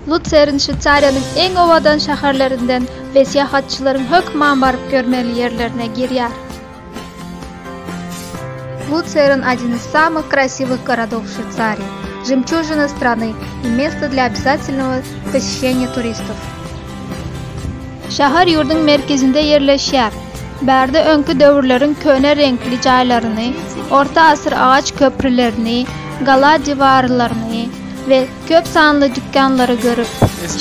Lutsern Şweýsariýanyň iň owadan şäherlerinden we syýahatçylaryň hökman baryp görmeli ýerlerine girýär. Lutsern один из самых красивых городов Швейцарии, жемчужина страны и место для обязательного посещения туристов. Şäher ýurduň merkezinde ýerleşýär. Bärde öňki döwürleriň köne reňkli jaýlaryny, orta asyr agaç köprülerini, gala diwarlaryny we köp sanly dükkanlary görüp,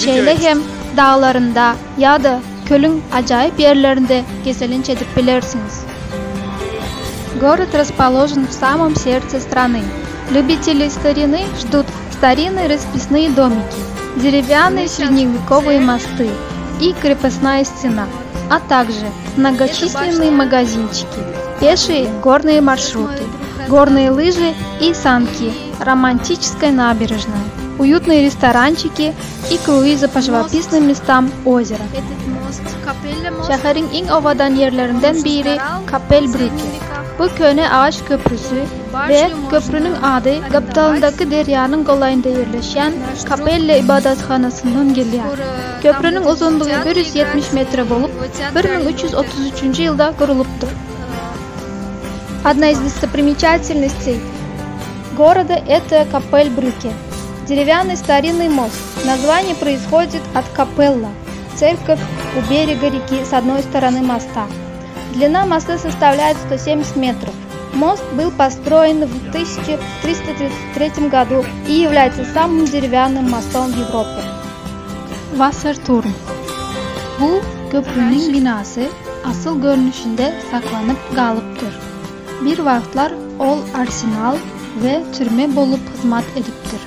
şeýle hem daglarynda ýa-da kölüň ajaýyp ýerlerinde gezelenç edip bilersiňiz. Город расположен в самом сердце страны. Любители старины ждут старинные расписные домики, деревянные средневековые мосты и крепостная стена, а также многочисленные магазинчики, пешие горные маршруты, горные лыжи и санки, романтическая набережная, уютные ресторанчики и круизы по живописным местам озера. Şäheriň iň owadan ýerlerinden biri Kapelbrücke. Bu köne agaç köprüsi we köprüniň ady gapdalyndaky derýanyň golaýynda ýerleşýän Kapelle ybadathanasyndan gelýär. Köprüniň uzynlygy 170 metre bolup, 1333-nji ýylda gurulypdyr. Одна из достопримечательностей города это Капельбрюке. Деревянный старинный мост. Название происходит от капелла церковь у берега реки с одной стороны моста. Длина моста составляет 170 метров. Мост был построен в 1333 году и является самым деревянным мостом в Европе. Wasserturm. Bu köprüniň binasy asyl görnüşinde saklanyp galypdyr. Bir wagtlar ol arsenal we türme bolup hyzmat edipdir.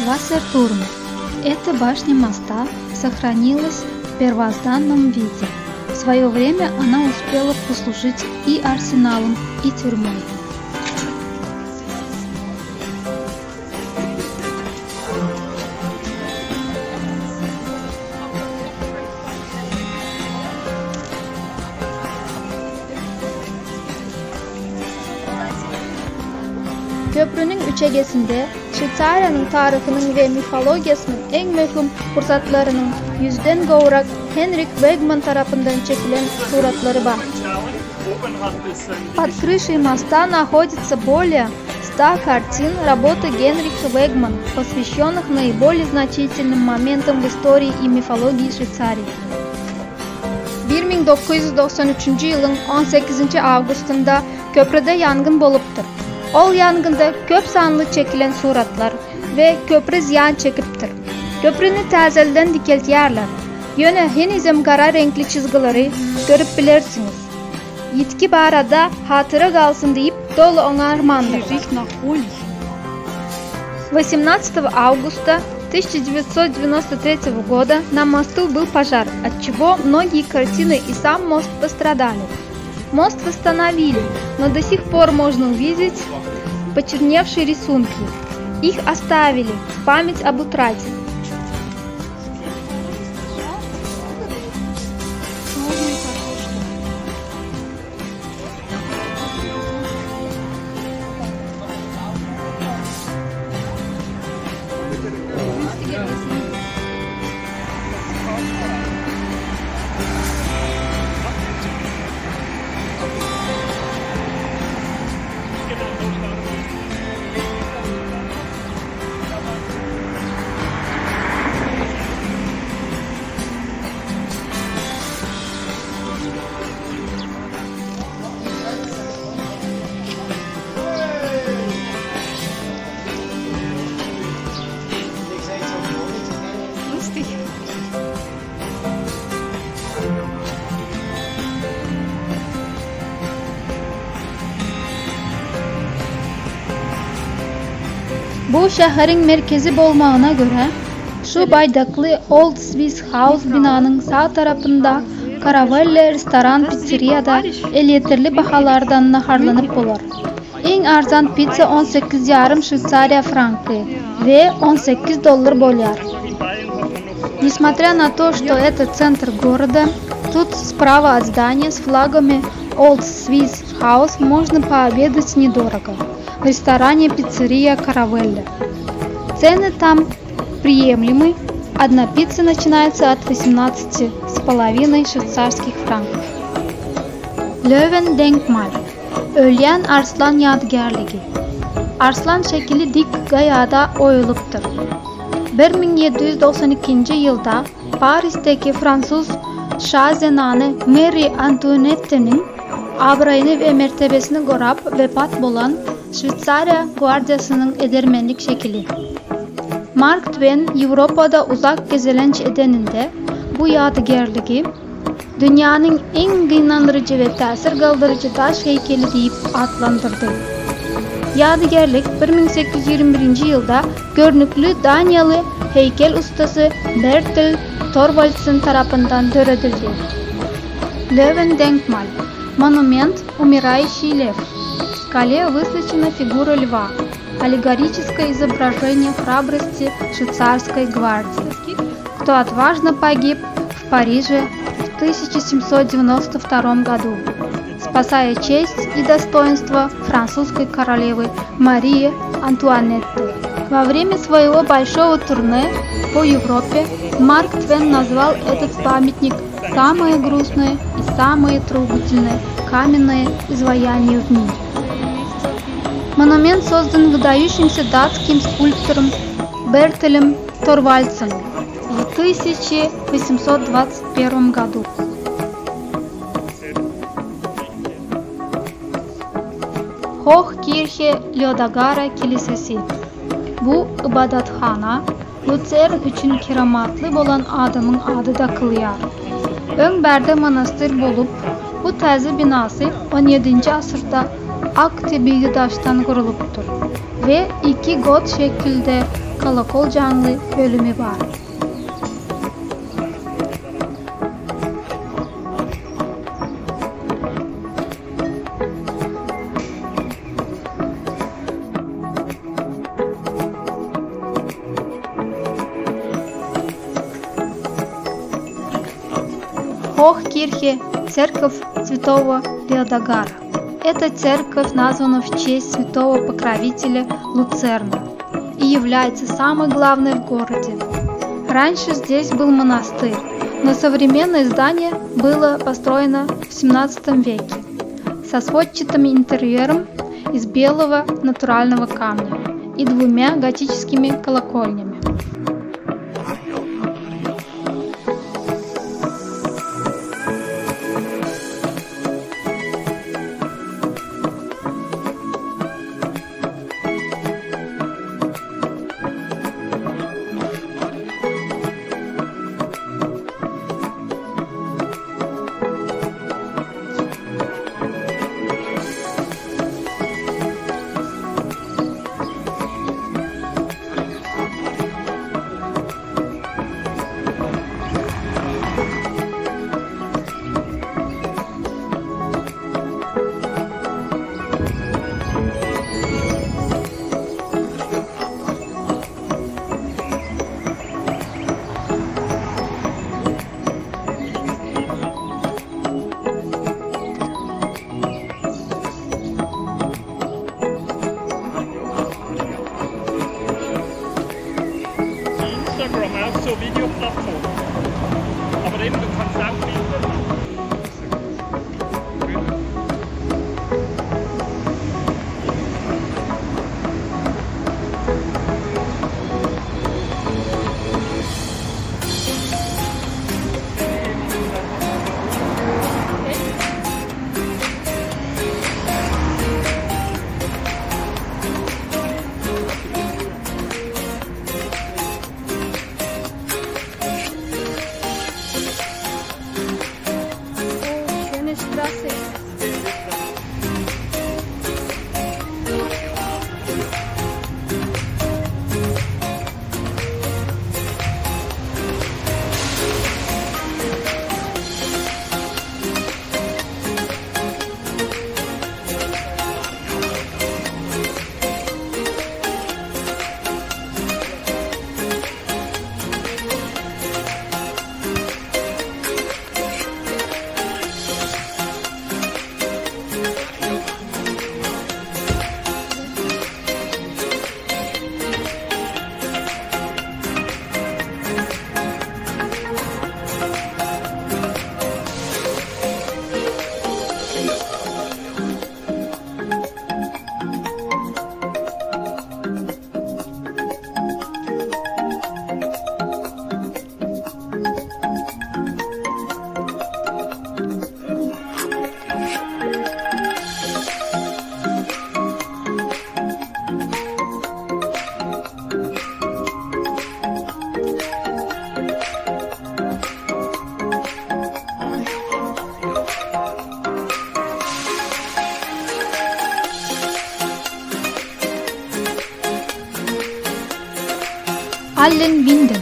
Wasserturm. Эта башня моста сохранилась в первозданном виде. В свое время она успела послужить и арсеналом, и тюрьмой. Köprüniň üçegesinde Şweýsariýanyň taryhynyň we mifologiýasynyň iň möhüm pursatlarynyň ýüzden gowrak Henrik Wegman tarapyndan çekilen suratlary bar. Под крышей моста находится более 100 картин работы Генриха Вегмана, посвященных наиболее значительным моментам в истории и мифологии Швейцарии. 1993-nji ýylyň 18-nji awgustynda köprüde ýangyn bolupdyr. Ol ýangynda köp sanly çekilen suratlar we köpri zyýan çekipdir. Köprüni täzelden dikeltýärler. Ýöne henizem gara reňkli çyzgylary görüp bilersiňiz. Ýitgi barada hatyra galsyn diýip doly oňarmandyr. 18 августа 1993 года на мосту был пожар, от чего многие картины и сам мост пострадали. Мост восстановили, но до сих пор можно увидеть почерневшие рисунки. Их оставили в память об утрате. Bu şäheriň merkezi bolmagyna görä, şu baýdakly Old Swiss House binanyň sag tarapynda Caravelle restoran-pizzeriýada elýeterli bahalardan naharlanyp bolar. Iň arzan pizza on sekiz ýarym şweýsariýa franky we 18 dollar bolýar. Несмотря на то, что это центр города, тут справа от здания с флагами Old Swiss House можно пообедать недорого в ресторане пиццерия Caravelle. Цены там Приемлемый. Одна пицца начинается от 18,5 швейцарских франков. Löwendenkmal, Ölýän arslan ýadygärligi. Arslan şekili dik gaýada oýulypdyr. 1792-nji ýylda Parisdäki fransuz şa zenany Meri Antuanetteniň abraýyny we mertebesini gorap wepat bolan Şweýsariýa gwardiýasynyň edermenlik şekili. Mark Twen Ýewropada uzak gezelenç edeninde bu ýadygärligi Dünýäniň iň gynandyryjy we täsir galdyryjy daş heýkeli diýip atlandyrdy. Ýadygärlik 1821-nji ýylda görnükli daniýaly heýkel ussasy Bertel Torwaldsen tarapyndan döredildi. Löwendenkmal, Monument Умирающий лев. В скале высечена фигура льва, аллегорическое изображение храбрости швейцарской гвардии, кто отважно погиб в Париже в 1792 году, спасая честь и достоинство французской королевы Марии Антуанетты. Во время своего большого турне по Европе Марк Твен назвал этот памятник самое грустное и самое трогательное каменное изваяние в мире. Монумент создан выдающимся датским скульптором Бертелем Торвальдсеном в 1821 году. Hochkirche Leodagara kilisesi. Bu ybadathana Lutsern üçin keramatly bolan adamyň ady dakylýar. Öň bärde monastyr bolup, bu täze binasy on ýedinji asyrda ak tebigy daşdan gurulypdyr we iki got şekilde kolokol jaňly bölümi bar. Hochkirche, церковь святого Леодагара. Эта церковь названа в честь святого покровителя Луцерна и является самой главной в городе. Раньше здесь был монастырь, но современное здание было построено в XVII веке со сводчатым интерьером из белого натурального камня и двумя готическими колокольнями. Instagram auch so Videoplattform. Aber eben, du kannst auch Bilder machen. Allen Winden.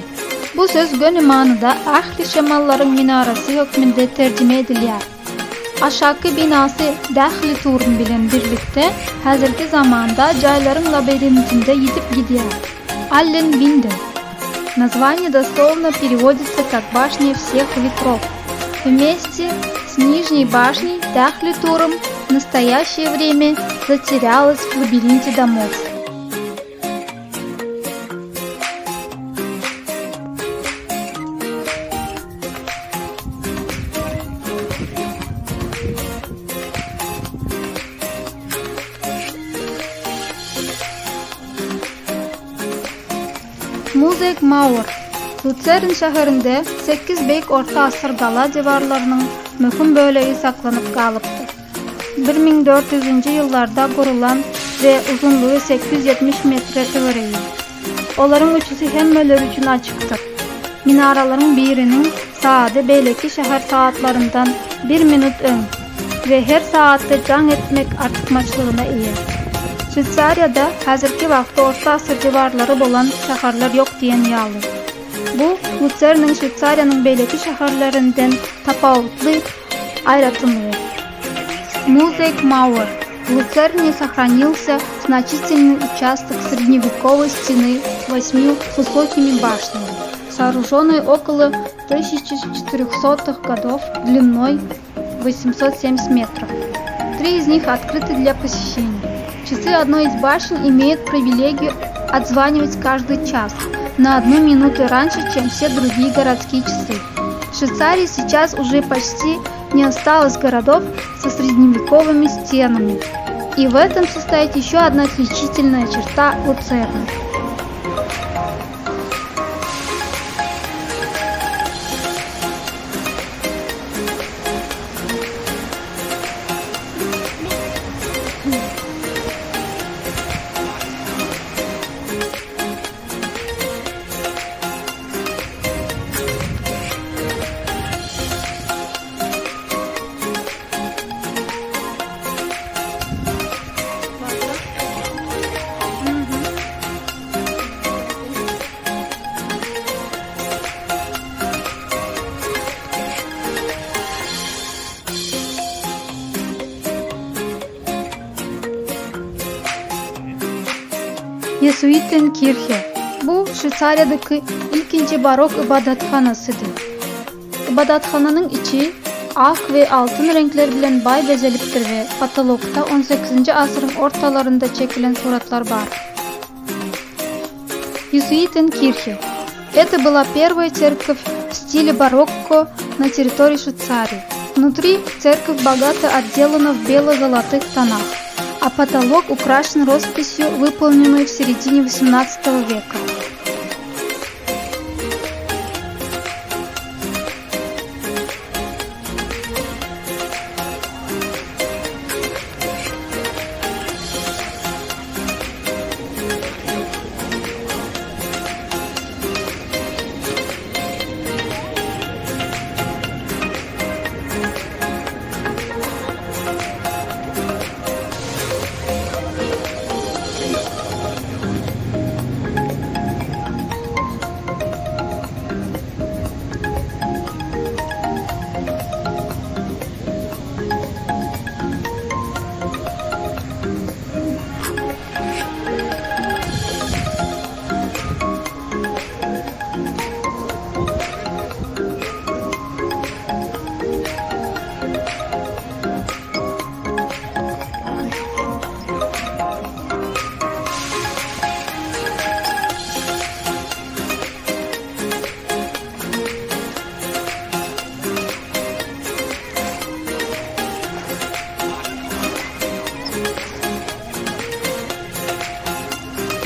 Bu söz göni manyda ähli şemallaryň minarasy hökmünde terjime edilýär. Aşaky binasy Dähliturm bilen birlikde häzirki zamanda jaýlaryň labirintinde ýitip gidýär. Allen Winden. Название дословно переводится как «башня всех ветров». Вместе с нижней башней Дахлитуром в настоящее время затерялась в лабиринте домов. Muzek Mauer, Lutserin şäherinde sekiz beýik orta asyr gala diwarlarynyň möhüm bölegi saklanyp galypdyr. 1400-nji ýyllarda gurulan we uzynlygy 870 metre töweregi. Olaryň üçüsi hemmeler üçin açykdyr. Minaralaryň biriniň saady beýleki şäher sagatlaryndan bir minut öň we her sagatda jaň etmek artykmaçlygyna eýe. Şweýsariýada häzirki wagtda orta asyr diwarlary bolan şäherler ýok diýen ýaly. Bu Luserniň Şweýsariýanyň beýleki şäherlerinden tapawutly aýratynlygy. Музек Мауэр В Луцерне сохранился значительный участок средневековой стены с восьмью высокими башнями, сооруженной около 1400-х годов длиной 870 метров. Три из них открыты для посещения. Часы одной из башен имеют привилегию отзванивать каждый час на одну минуту раньше, чем все другие городские часы. В Швейцарии сейчас уже почти не осталось городов со средневековыми стенами. И в этом состоит еще одна отличительная черта Луцерна. Jesuitenkirche. Bu Şweýsariýadaky ilkinji barok ybadathanasydy. Ybadathananyň içi ak we altyn reňkler bilen baý bezelipdir we potolokda on sekizinji asyryň ortalarynda çekilen suratlar bar. Jesuitenkirche. Это была первая церковь в стиле барокко на территории Швейцарии. Внутри церковь богато отделана в бело-золотых тонах, а потолок украшен росписью, выполненной в середине XVIII века.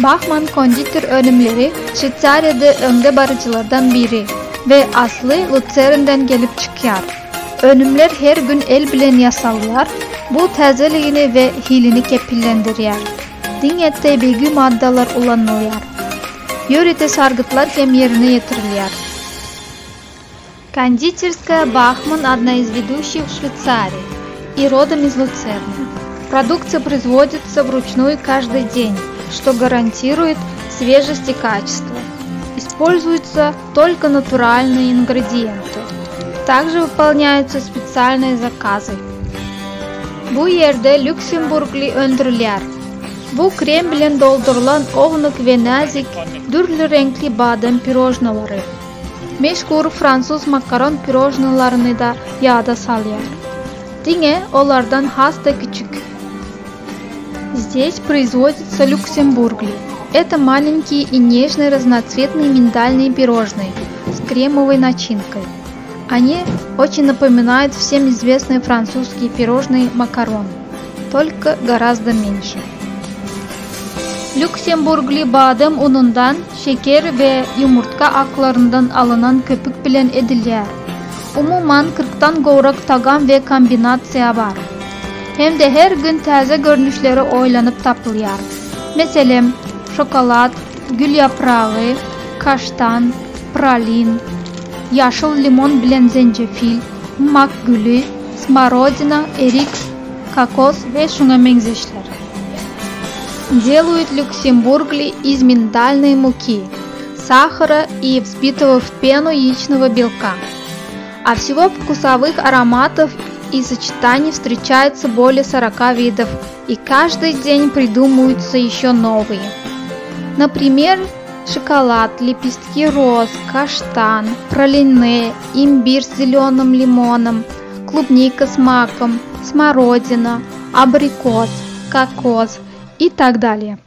Bahman konditer önümleri Şweýsariýada öňde baryjylardan biri we asly Lutserinden gelip çykýar. Önümler her gün el bilen ýasalýar, bu täzeligini we hilini kepillendirýär. Diňe tebigy maddalar ulanylýar. Ýörite sargytlar hem ýerine ýetirilýär. Кондитерская Бахман одна из ведущих в Швейцарии и родом из Люцерна. Продукция производится вручную каждый день, что гарантирует свежесть и качество. Используются только натуральные ингредиенты. Также выполняются специальные заказы. Bu ýerde lýuksemburgly öndürilýär. Bu krem bilen doldurylan ownuk we näzik, dürli reňkli badem pirožnalary. Meşhur fransuz makaron pirožnalaryny-da ýada salýar. Diňe olardan has-da kiçik. Здесь производятся люксембургли. Это маленькие и нежные разноцветные миндальные пирожные с кремовой начинкой. Они очень напоминают всем известные французские пирожные макарон, только гораздо меньше. Lýuksemburgly badam unundan, şeker we ýumurtga aklaryndan alynan köpük bilen edilýär. Umuman, kyrkdan gowrak tagam we kombinasiýa bar. Hem-de her gün täze görnüşleri oýlanyp tapylýar. Meselem, şokolad, gül ýapragy, kaştan, pralin, ýaşyl limon bilen zenjefil, mak güli, smorodina, erik, kokos we şuňa meňzeşler. Делают люксембургли из миндальной муки, сахара и взбитого в пену яичного белка. А всего вкусовых ароматов и сочетаний встречается более 40 видов, и каждый день придумываются еще новые. Например, шоколад, лепестки роз, каштан, пралине, имбирь с зеленым лимоном, клубника с маком, смородина, абрикос, кокос и так далее.